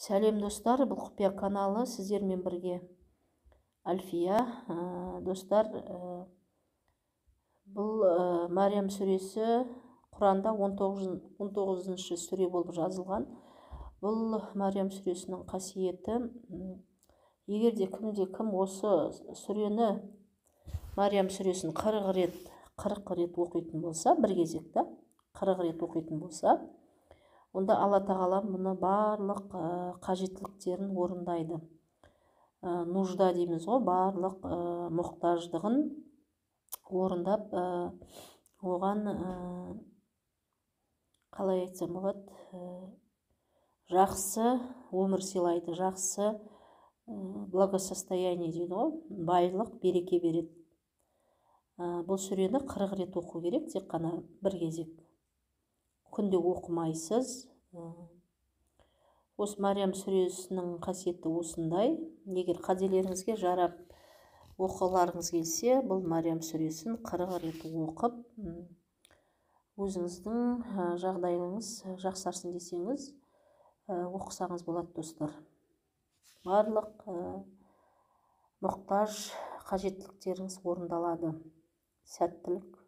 Сәлем, достар! Бұл Құпия каналы, сіздермен бірге Альфия. Достар, бұл Мариям сүресі Құранда 19, 19 сүре болып жазылған. Бұл Мариям сүресінің қасиеті: егер де кімде кім осы сүрені, Мариям сүресін 40 рет, 40 рет оқитын болса, бір кезекте 40 рет оқитын болса, онда Алла Тағала мұны барлық қажеттіліктерін орындайды. Нужда дейміз ғой, барлық мұқтаждығын орындап, оған, қалай айтсам болады, жақсы өмір сыйлайды, жақсы благосостояние дейді ғой, байлық, береке береді. Бұл сүрені 40 рет оқу керек, тек қана бір кезек, күнде оқымайсыз. Осы Мариям сүресінің қасиеті осындай. Егер қаделеріңізге жарап, оқығыларыңыз келсе, бұл Мариям сүресін 40 рет оқып, өзіңіздің жағдайыңыз жақсарсын десеңіз, оқысаңыз болады, достар. Барлық мұқтаж қажеттіліктеріңіз орындалады. Сәттілік!